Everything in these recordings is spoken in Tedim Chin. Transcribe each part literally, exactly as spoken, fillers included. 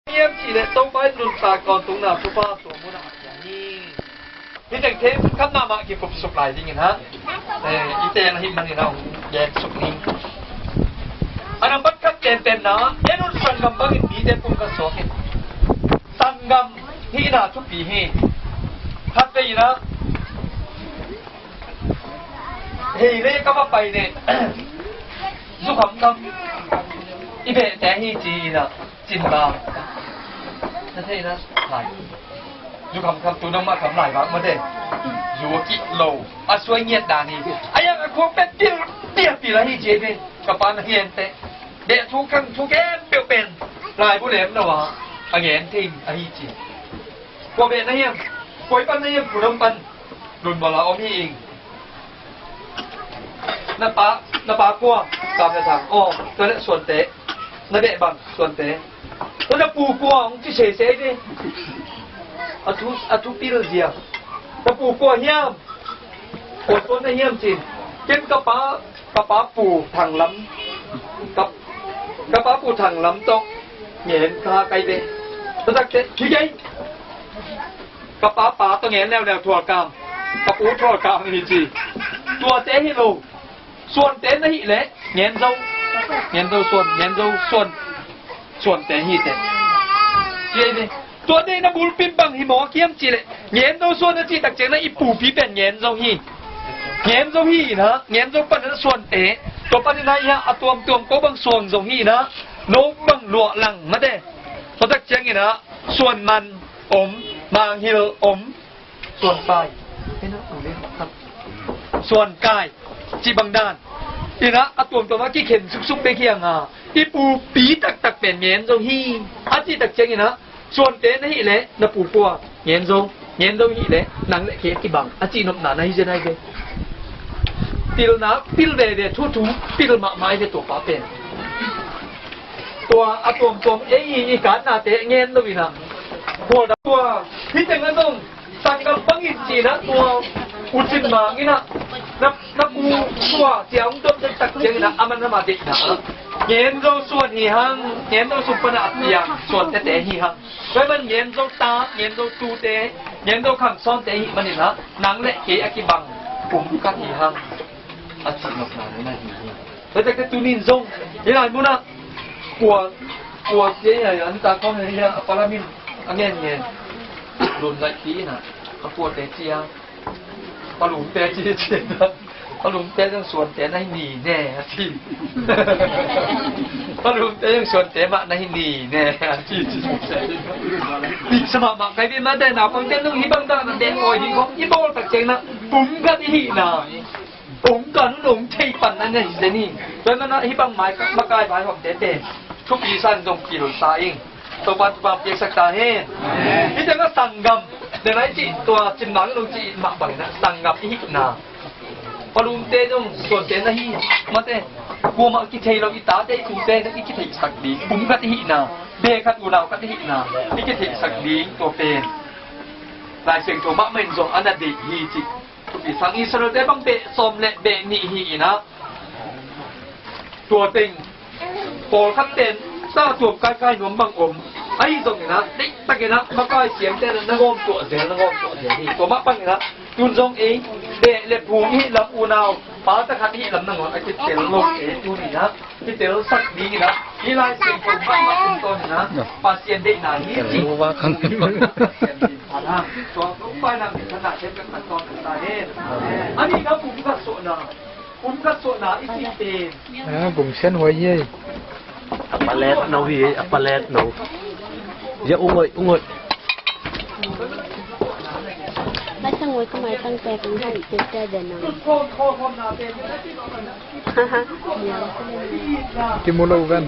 Hiam cih leh Topa in nuntak tawntungna thupha tua munah a pia hi. Hih teng thei khat mahmah kipupsuk lai dingin ha. Eh, i teng ahih manin a hong gensuk ni. A nambat khat penpenna, en un, sanggam bangin mite pumkhat suak in. Sanggam hihna thupi hi. Khat vei in a, hei le ka va pai ne. Zu khamkham i behte hi ci in a, cin bang. Na thei na, lai. Zu khamkham tu nang mah kham lai bang mate. Zu a kih lo. A suai ngiat dan hi. A yang a khuak pet pil, pil, pil ahi ci hi. Ka pa na hian te. Beh thu khang thu gen peuh pen. Lai bu lem lo a. A ngen thei ahi ci. Kua beh na hiam? Kua i pan na hiam? Kua nang pan? Lun bala om hi ing. Na pa, na pa kua? Kam na thang. Oh, tua le Suante. Na beh bang? Suante. Tua na pu kua? Hong ci sese hi. A thu, a thu pil zia. Na pu kua hiam? Kua Suan na hiam cin. Ken ka pa, ka pa Pu Thang Lam. Ka, ka pa Pu Thang Lam tawh ngen ka kai ve. Tua tak te, ki gei. Ka pa pa tawh ngen leuleu Thualkam. Ka pu Thualkam hi ci. Tuate hi lo. Suante na hih leh ngen zo. Ngen zo Suan, ngen zo Suan. Suante hi teh. Ci ei ve. Tua deihna bulpi bang hi mawk hiam cih leh, ngen zo Suan a cih tak ciangin a i pupi pen ngen zo hi. Ngen zo hi in a, ngen zo panin a Suante. Tua panin a i a tuamtuam ko bang Suan zo hi in a, no bang luah lang mate. Tua tak ciangin a, Suan Man om, Mang Hil om, Suan Kai. Suan Kai. Cih bang dan. In a, a tuamtuam a kikhen suksuk bek hi hang a, i pupi taktak pen ngen zo hi. A cih tak ciangin a, Suante na hih leh, na pu kua? Ngen zo. Ngen zo hih leh, nang le kei a kibang. A cih nopna na hi zen ai ve. Pilna, pil veve, thu thu, pil mahmah ai ve tua pa pen. Tua, a tuamtuam, ei, i, i kanna te, ngen lo in a. Kua da tua, hih teng a zong, sanggam bangin cih na tua, u cin mang in a, na, na pu tua, cia ung dot dot tak ciangin a, a man a ma deihna. Ngen zo Suan hi hang, ngen zo sung pan a a pia, Suan tete hi hang. Tua man ngen zo ta, ngen zo tute, ngen zo khang sawnte hi manin a, nang le kei a kibang, pum khat hi hang. A cih nopna na hi hi. Tua tak te tunin zong, hi lai mun a, kua, kua cia hi a, an ta khawng hi a, a palamin, a ngen ngen. Lun laih pi in a, a kuate cia. Palumte ci ci. Palumte zong Suante na hi ni ne a ci. Palumte zong Suante mah na hi ni ne a ci ci. Dik sa mahmah kai ve mate, naupangte zong hih bang dan a deh awi ding khong i bawl tak ciang na, pum khat i hihna. Ong kan un ong thei pan na hi zen hi. Tua man a hih bang mai makai vaihawmte pen thupi sa in zong pil sa ing. Topa thupha piaksak ta hen. Hih teng a sanggam, den ai cih tua cin mang lo cih mah bangin a sanggam i hihna. Palumte zong Suante na hi mate. Kuamah kithei lo i tate i tute i kitheihsak ding. Pum khat i hihna. Beh khat unau khat i hihna. I kitheihsak ding tua pen Lai Siangtho mahmah in zong a na deih hi cih. Thupi sang Israelte bang beh sawm le beh nih hi in a. Tua teng pawlkhat pen sa tuam kaikai nuam bang om. Ahi zongin a, deihtakin a, makai siamte na gawm tuah zel, na gawm tuah zel hi. Tua mah bangin a, tun zong ei, beh le phung i hih lam unau, pa takhat i hih lam nangawn a kitel lo ei tuni a. Kitel sak ding in a, hih Lai Siangtho mahmah tung tawn in a, Pasian deihna hi cih. Pasian deihna. Tua tung pai nang deihna, tua tung pai nang deihna, tua tung pai nang deihna. A nihna pumkhat suahna, pumkhat suahna i cih pen. Ah, bung sian huai hi ei. A palet no hi ei, a palet no. Ya ung oi, ung oi. Mai sang oi ka mai tang te kong hoi te te de na. Kimu lo ven.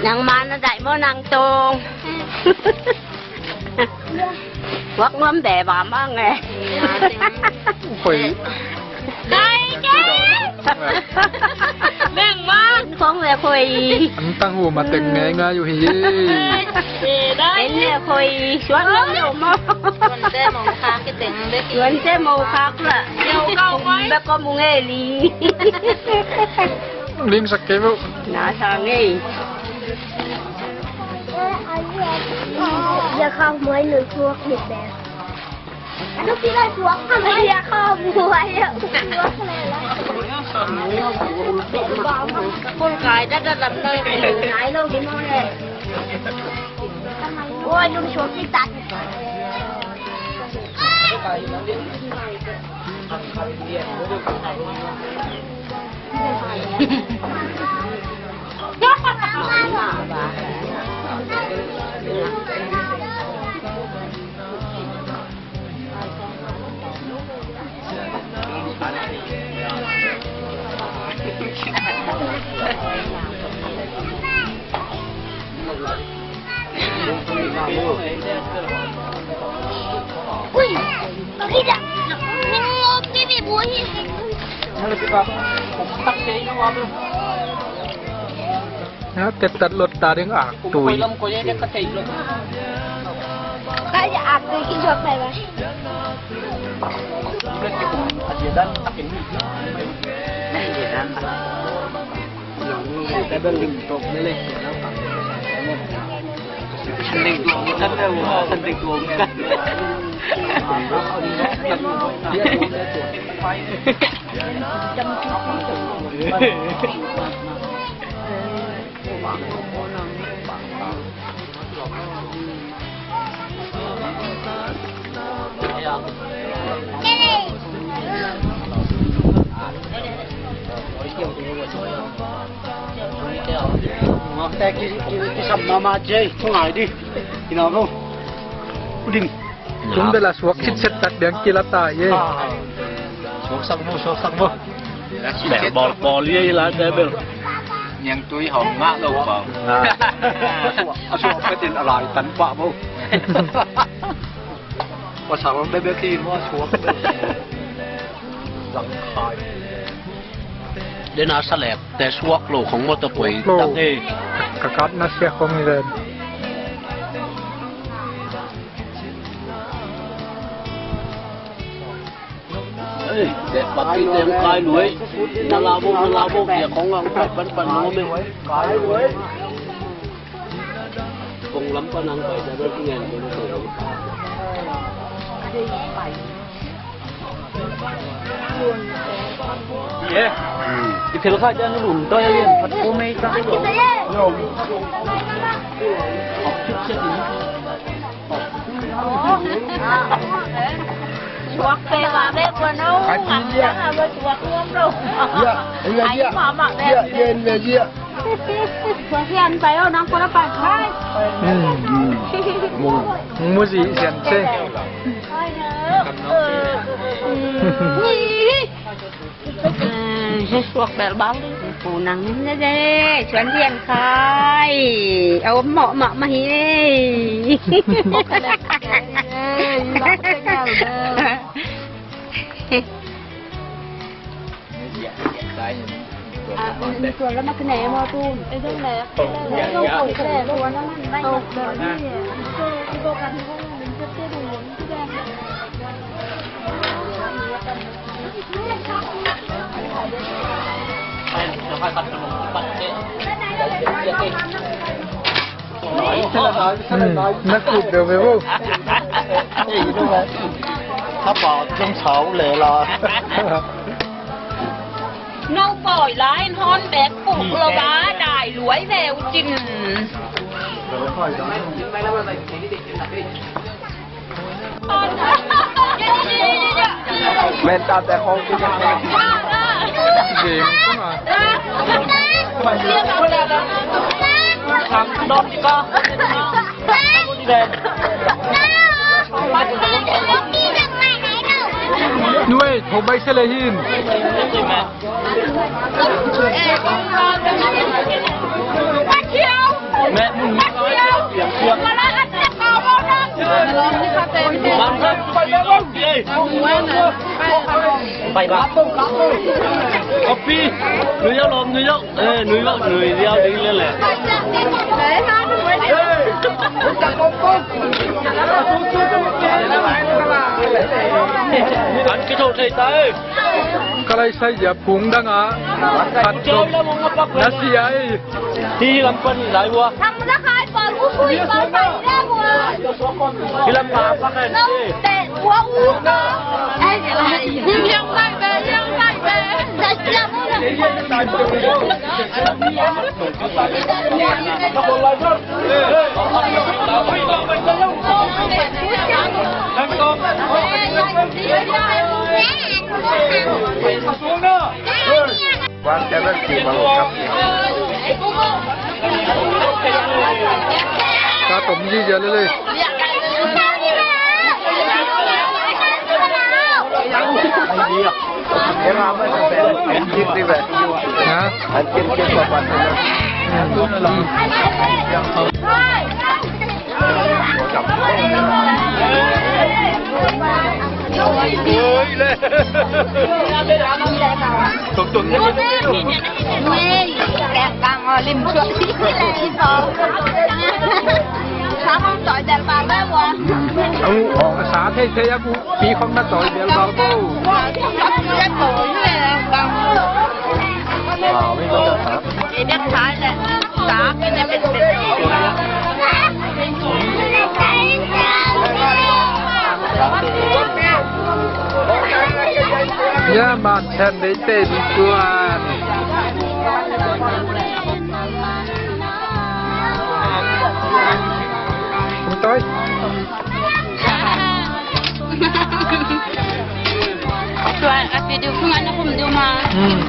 Nang mana dai mo nang tong. Wak ngom de ba mang eh. Oi. Meng mang. Khong le khoi. An tang hu ma teng ngai ngai uh hi. En le khoi. Suak lo lo mo. Suante mo khak kiteng de. Suante mo khak la. Yo kau mai. Ba ko mu ngai li. Ling sak ke mo. Na sa ngai. Ya kau mai nu suak ni be. Ano sila suak ka ba? Iya ka buhay. Suak na lang. Kung kaya na lang na. Ay, lo, di mo na. Uy, yung suak kita. Ui, kita. Ini ngopi ni buah. Na, tettat lot ta ding ak tui. Kaya ak tui ki jok pai ba. Ki, ki, kisam mama jei, tungai di. Ina mo. Uling. Tung bela suak sit set tak diang kila ta ye. Suak sak mo, suak sak mo. Bel bol bol ye ila de bel. Niang tui hong ngah lo bang. A suak, a suak petin a lai tan pah mo. Pasal bebe ki mo a suak. Zang khai. Den a salek te suak lo khong mo ta poi. Suak lo. Tam. Ka kat na sia khong i den. Ei, dek baki dek kai luai. Na la bok, na la bok, ya khong ang kai pan pan no me. Kai luai. Kong lam pan ang kai da bel kingen ko lo. Ye. I phel kha jan lum to ya yen phat ko mei ta. Suak pe ba be ko no. Ai, ngang ya. Suak nuam lo. Ya, ya, ya. Ai, mama be. Ya, ya, ya, ya. Khuasian pai aw, nang kua la pai khai. Muzi sian se. Suak bel bang. Pu nang ne de, suan sian khai. Au mawh mah mah hi. Na kut deuh ve vo. Thapa zong sau le la. No pawi lai hon bek puk lo ba dai luai veu cin. Men ta te khong ki. Ding ko na. Sang don ka. Nuai, thok bai se le hin. Kopi, nui yau lom, nui yau. Eh, nui yau, nui yau ding le le. An kithawh thei ta e. Ka lai sai zia phung dang a. Khat zong na si ai. Hi lam pan lai ua. Thang za khai pa u sui pa pa le ua. Hi lam pa pa kan. Nau te ua u ka. Ai, ai. Yang lai be, yang lai be. Sa sia mo na. Ka tom ji ja le le. Ha? Sa thei thei a ku pi khong na tawi bel bal bo. Ya man chan dei te di tuan. Kung toi. Tua a video khung an a khum du ma. Hmm.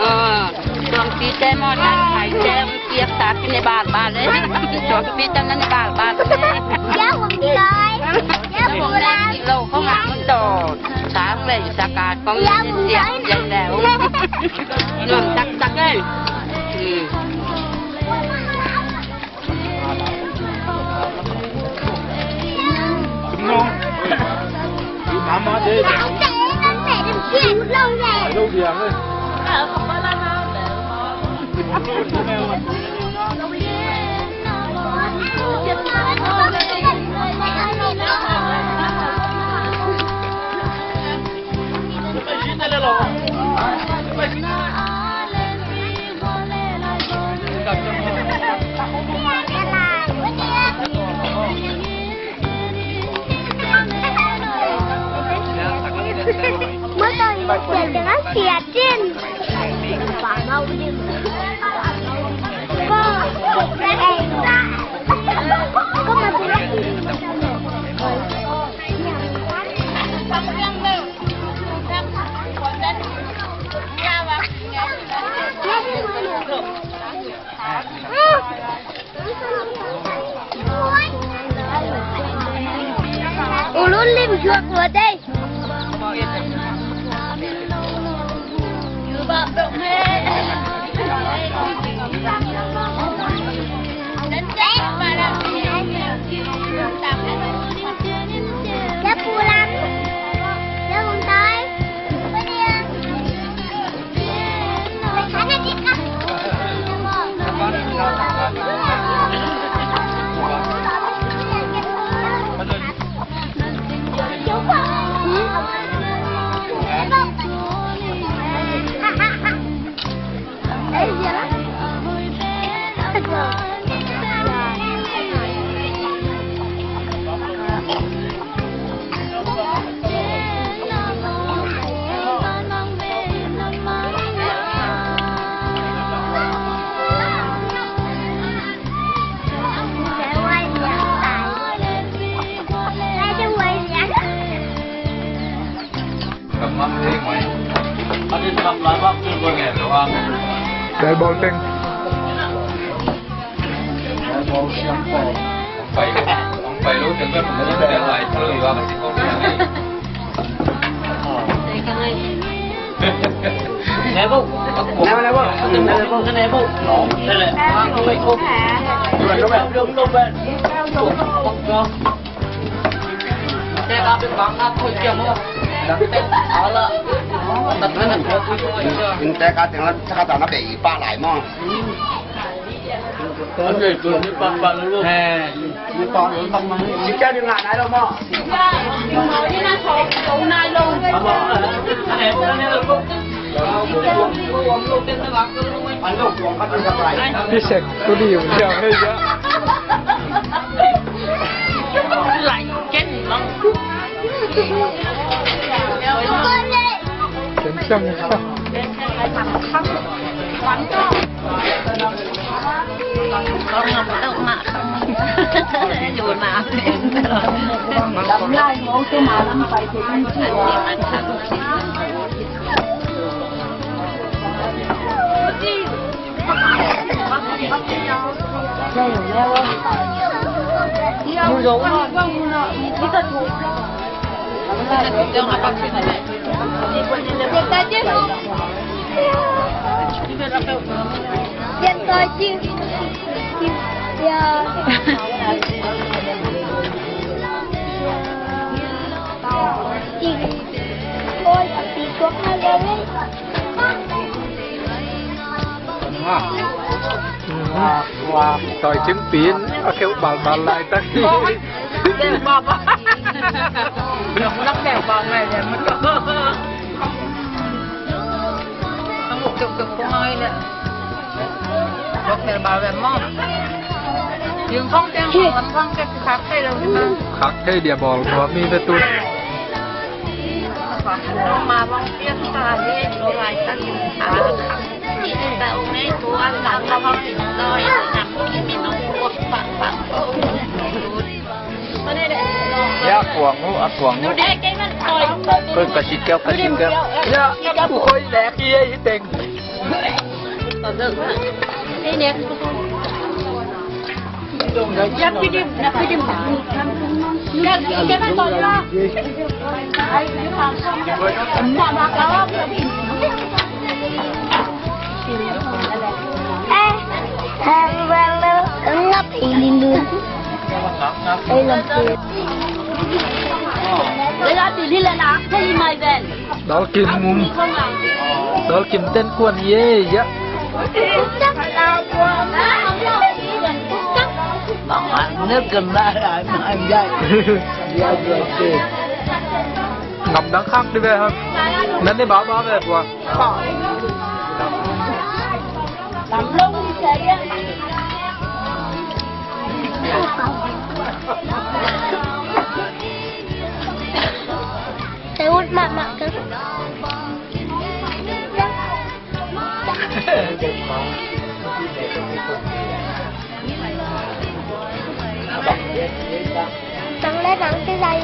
Aa, tuang pi te mo na kai te ong piak ta pi ne bal bal le. Tuang pi te na ne bal bal le. Ya hum dai. Ya hum dai. Lo khong a mun do. Sang le sa ka khong ya hum dai. Ya le. Nuam tak tak le. Hmm. Ulun lim juak lua dei. Bel bol teng. Tek a bek bang na thoi kia maw? Tek a la. Tek a teng la, tek a teng la bei i pa lai maw? An nei tuan ni pakpak lo. He. Ni pakpak lo. Sik kia ding ngah nai lo maw? Pi sek tu di u siang hei ja. Lai ken mang. Ken siang. Tawi cingpi in a kheuh balbal laitak hi. Khak thei dia bawl nuam mi ve tun. Ya, kuang uh, a kuang uh. Koi ka sit keu, ka sit keu. Ya, ka bu koi lek hi, hi teng. Dalkim, dalkim ten kuan ye ya. Ngam dang khak di ve ha. Nan ni ba ba ve bua. Te ut mahmah keng. Tang le tang te lai.